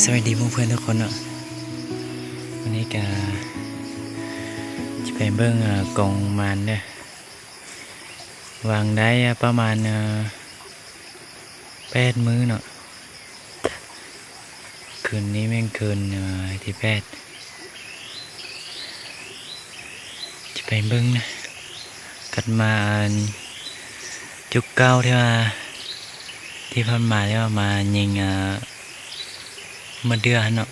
ສະບາຍດີໝູ່ເພື່ອນທຸກຄົນເນາະ, ວັນນີ້ກະຈະໄປເບິ່ງ ອາ ກົງໝານເດີ. ວາງໄດ້ ອາ ປະມານ ອາ ແປດມື້ເນາະ, ຄືນນີ້ແມ່ນຄືນ ອາ ທີແປດ. ຈະໄປເບິ່ງນະ ກັດມາອັນຈຸກເກົ່າທີ່ວ່າ ທີ່ຜ່ານມາທີ່ວ່າມາຍິງ ອາ ມື້ເດືອຫັ້ນເນາະ,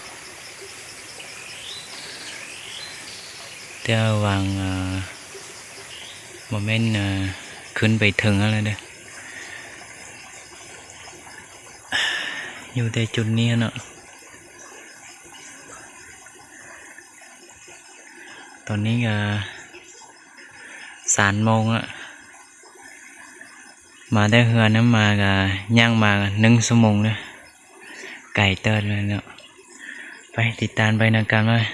ແຕ່ວ່າຫວ່າງ ອາ ບໍ່ແມ່ນ ອາ ຂຶ້ນໄປເທິງຫັ້ນແຫຼະເດີ. ຢູ່ແຕ່ຈຸດນີ້ເນາະ. ຕອນນີ້ກະສາມໂມງລະ, ມາແຕ່ເຮືອນນຳ ມາກະຍ່າງມາໜຶ່ງຊົ່ວໂມງເດີ, ໄກເຕີບເລີຍເນາະ. ໄປຕິດຕາມໄປນຳກັນເລີຍ,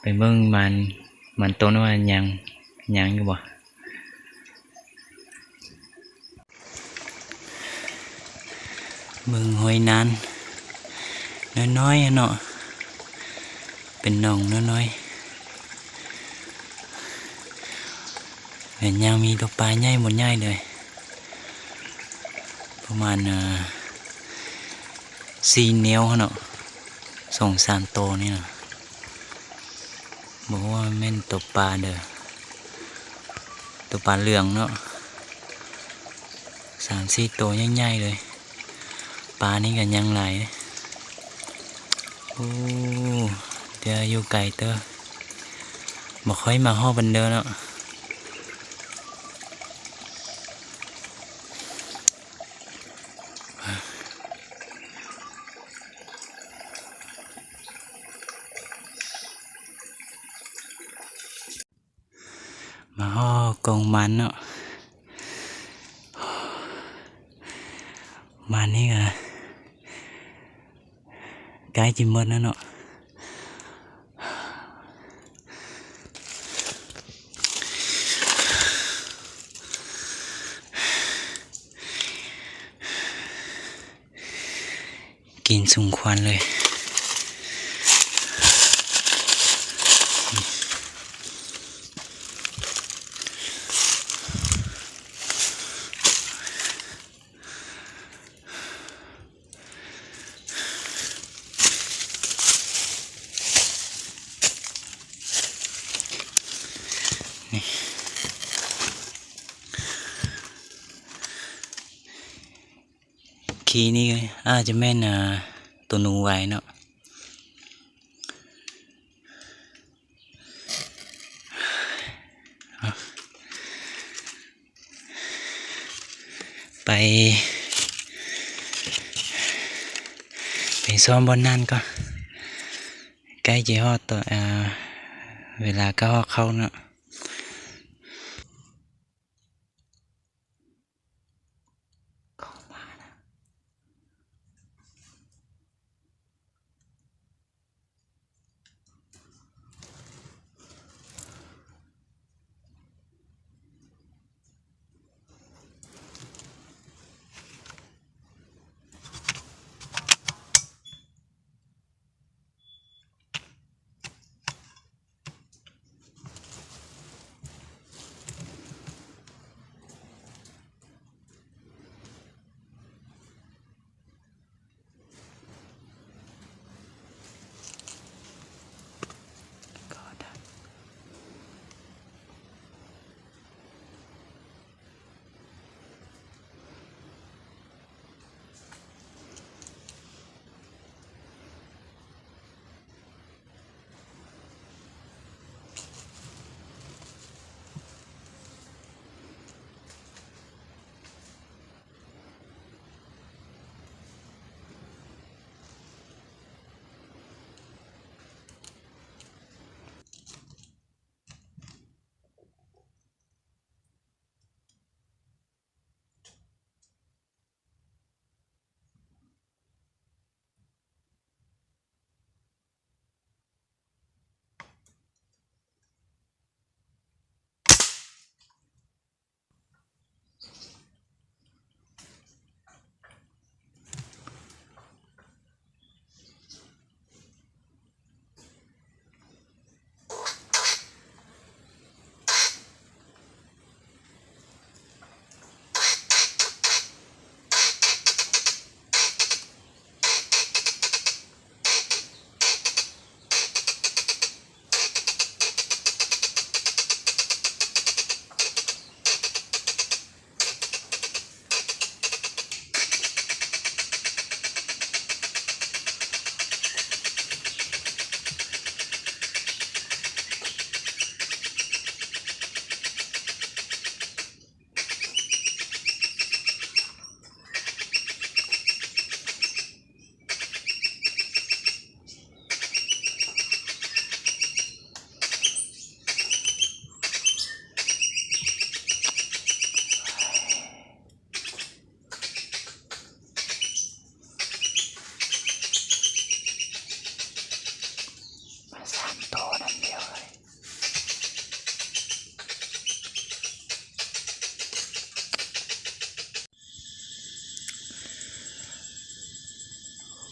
ໄປເບິ່ງໝານ ໝານໂຕນວ່າຍັງ ຍັງຢູ່ບໍ່. ເບິ່ງຫ້ວຍນານນ້ອຍໆເນາະ, ເປັນໜອງນ້ອຍໆ, ແມ່ນຍັງມີຕົວປາໃຫຍ່ບໍ່ໃຫຍ່ເລີຍ, ປະມານ ເອີ ສີ່ນິ້ວເນາະ, ສອງສາມໂຕນີ້ນະ. ບໍ່ຮູ້ວ່າແມ່ນຕົວປາເດີ, ຕົວປາເຫຼືອງເນາະ, ສາມສີ່ໂຕໃຫຍ່ໆເລີຍ. ປານີ້ກະຍັງຫຼາຍ. ໂອ້ ແຕ່ຢູ່ໄກເຕີບ, ບໍ່ຄ່ອຍມາຮອດປານໃດເນາະ. ມາຮອດກົງໝານເນາະ, ໝານນີ້ກະໃກ້ຈະໝົດແລ້ວເນາະ. ກິນສຸມຄວັນເລີຍ. ນີ້ ຂີ້ນີ້ອາດຈະແມ່ນ ເອີ ໂຕໜູໄວເນາະ. ໄປ ໄປຊ້ອມບ່ອນນັ້ນກ່ອນ, ໃກ້ຈະຮອດຕອນ ເອີ ເວລາເຂົ້າ ເຂົ້າເນາະ. ເຂົ້າມານະ. ໂ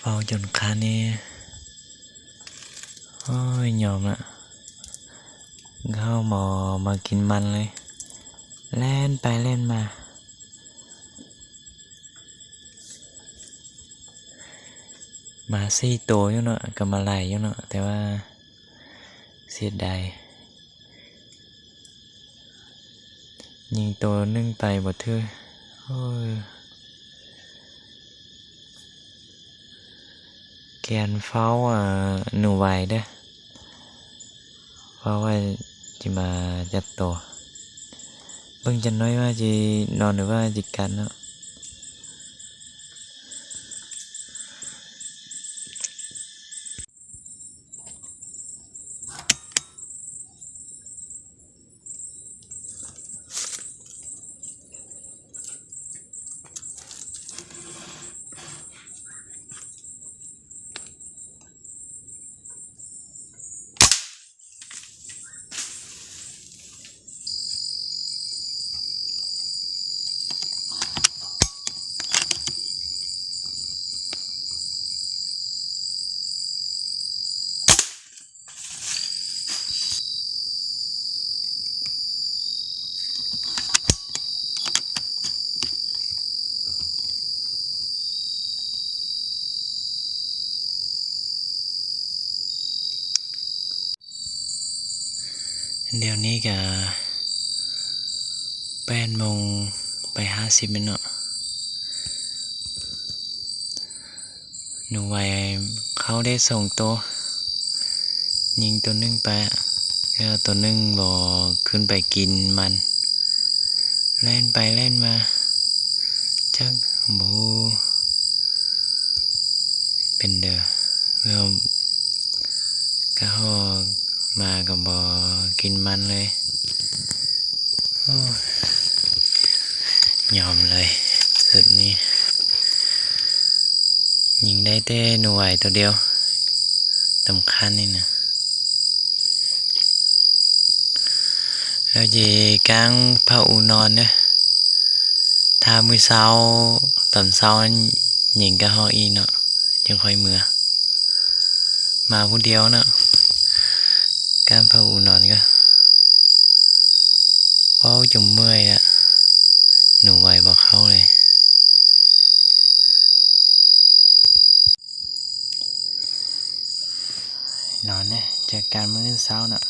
ເຝົ້າຈົນຄັນນີ້ ໂອ້ຍ ຍອມລະ ເຂົ້າໝໍມາກິນມັນເລີຍ ແລ່ນໄປແລ່ນມາ ມາສີ່ໂຕຢູ່ເນາະ ກໍມາຫຼາຍຢູ່ເນາະ ແຕ່ວ່າເສຍດາຍ ຍິງໂຕໜຶ່ງໄປບໍ່ຖືກ ໂອ້ຍ ແກ່ນເຝົ້າ ອາ ໜູໄວເດີ້ ເຝົ້າໄວ້ ຊິມາຈັບໂຕ ເບິ່ງຈັກໜ້ອຍວ່າຊິນອນ ຫຼືວ່າຊິກັດເນາະ. ດຽວນີ້ກະແປດໂມງໄປຫ້າສິບແມ່ນເນາະ ໜູໄວເຂົ້າໄດ້ສອງໂຕ ຍິງໂຕໜຶ່ງໄປ ແລ້ວໂຕໜຶ່ງບໍ່ຂຶ້ນໄປກິນມັນ ແລ່ນໄປແລ່ນມາ ຈັກບໍ່ຮູ້ເປັນເດີ ແລ້ວກະຮອກມາກໍບໍ່ກິນມັນເລີຍ ໂອ້ຍ ຍອມເລີຍ ສຸດນີ້ ຍິງໄດ້ແຕ່ໜູໄວໂຕດຽວ ສຳຄັນນີ້ນະ ແລ້ວຊິກ້າງຜ້າອູນອນເດີ້ ຖ້າມື້ເຊົ້າ ຕອນເຊົ້າຫັ້ນຍິງກະຮອກອີກເນາະ ຈຶ່ງຄ່ອຍເມືອ ມາຜູ້ດຽວເນາະ ກ້າງຜ້າອູນອນກະ ເວົ້າຈົນເມື່ອຍລະ ໜູໄວບໍ່ເຂົ້າເລີຍ. ນອນເດີ້ ເຈີກັນມື້ອື່ນເຊົ້າເນາະ.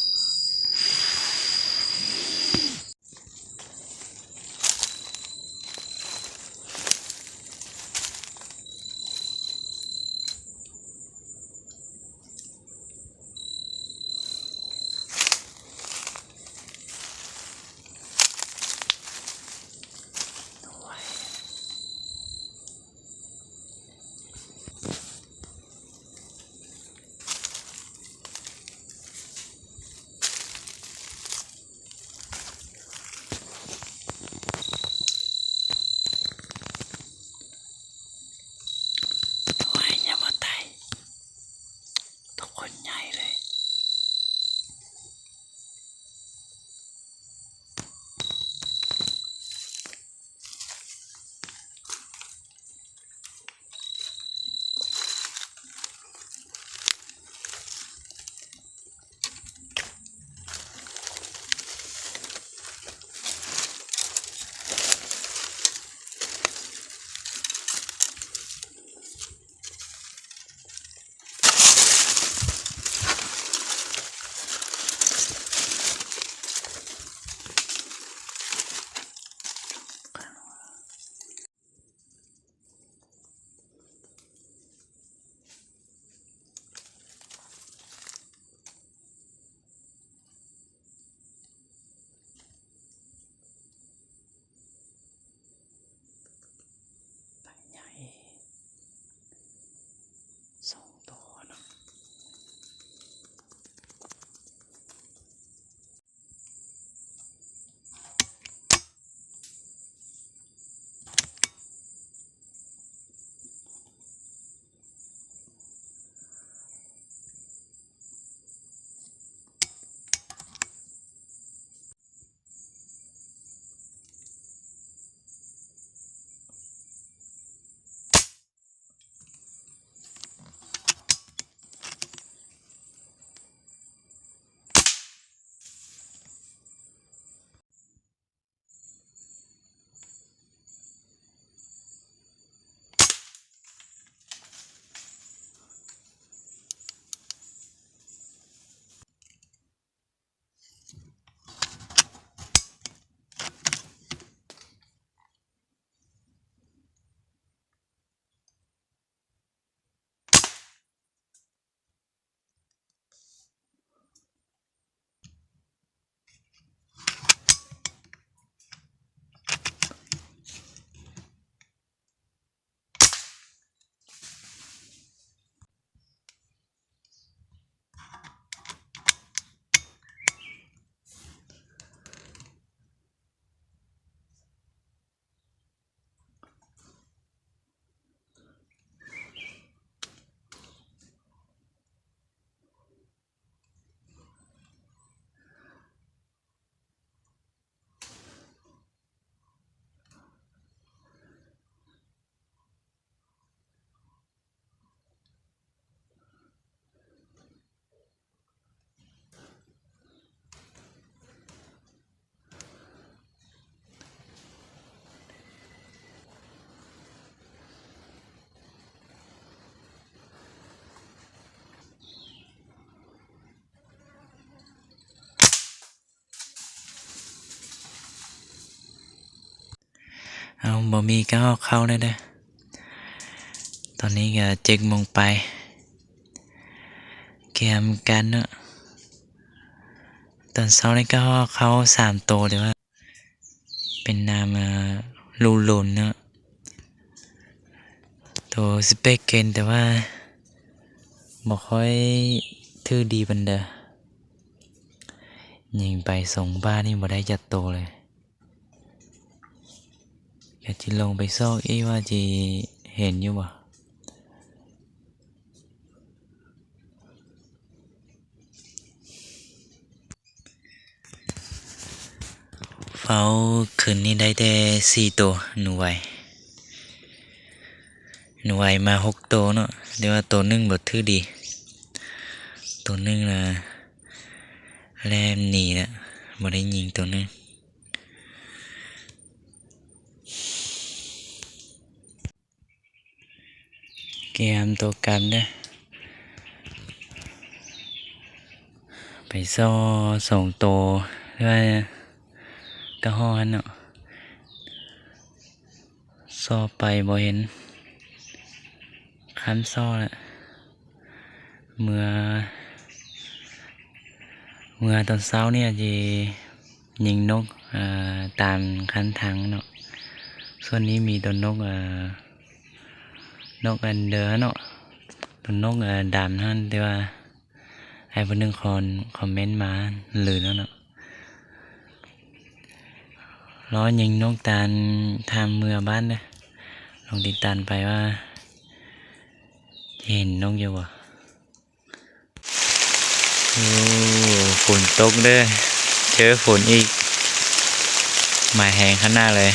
ເອົາ ບໍ່ມີກະຮອກເຂົ້າແລ້ວເດີ. ຕອນນີ້ກະເຈັດໂມງປາຍ ກຽມກັນເນາະ. ຕອນເຊົ້ານີ້ກະຮອກເຂົ້າສາມໂຕ ແຕ່ວ່າເປັນນ້ຳ ເອີ ລູໂລນເນາະ. ໂຕສະເປັກເກັນ ແຕ່ວ່າບໍ່ຄ່ອຍຖືກດີປານໃດ. ຍິງໄປສອງບາດນີ້ບໍ່ໄດ້ຈັກໂຕເລີຍ. ກະຊິລົງໄປຊອກອີກວ່າຊິເຫັນຢູ່ບໍ່. ເຝົ້າຄືນນີ້ໄດ້ແຕ່ສີ່ໂຕ ໜູໄວ. ໜູໄວມາຫົກໂຕເນາະ ແຕ່ວ່າໂຕໜຶ່ງບໍ່ຖືກດີ. ໂຕໜຶ່ງນະແລ່ນໜີແລ້ວ ບໍ່ໄດ້ຍິງໂຕໜຶ່ງ. ກຽມໂຕກັນເດີ ໄປຊໍ່ສອງໂຕ ຫຼືວ່າກະຮອກຫັ້ນເນາະ. ຊໍ່ໄປບໍ່ເຫັນ ຄຳຊໍ່ລະ ເມື່ອ ເມື່ອຕອນເຊົ້ານີ້ຊິຍິງນົກ ເອີ ຕາມຄັນທາງເນາະ. ສ່ວນນີ້ມີໂຕນົກ ເອີ ນົກອັນເດີເນາະ ໂຕນົກ ເອີ ດຳຫັ້ນ ແຕ່ວ່າ ໃຫ້ຜູ້ໜຶ່ງຄອມ ຄອມເມັນມາລືນເນາະ. ລໍຍິງນົກຕານທາງເມືອບ້ານເດີ ລອງຕິດຕາມໄປວ່າຈະເຫັນນົກຢູ່ບໍ່. ໂອ້ ຝົນຕົກເດີ ເຈີຝົນອີກ ມາແຮງຂະໜາດເລີຍ.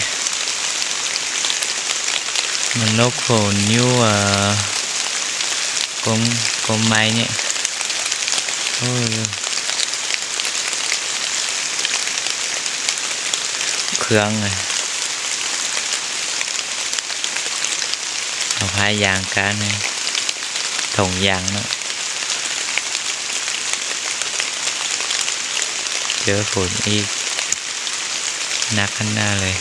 ມັນຫຼົບຝົນຢູ່ ເອີ ກົມ ກົມໄມ້ນີ້. ໂອ້ຍ ເຄື່ອງ ເອົາຜ້າຢາງກັ້ນ ຖົງຢາງເນາະ. ເຈີຝົນອີກ ໜັກຂະໜາດເລີຍ.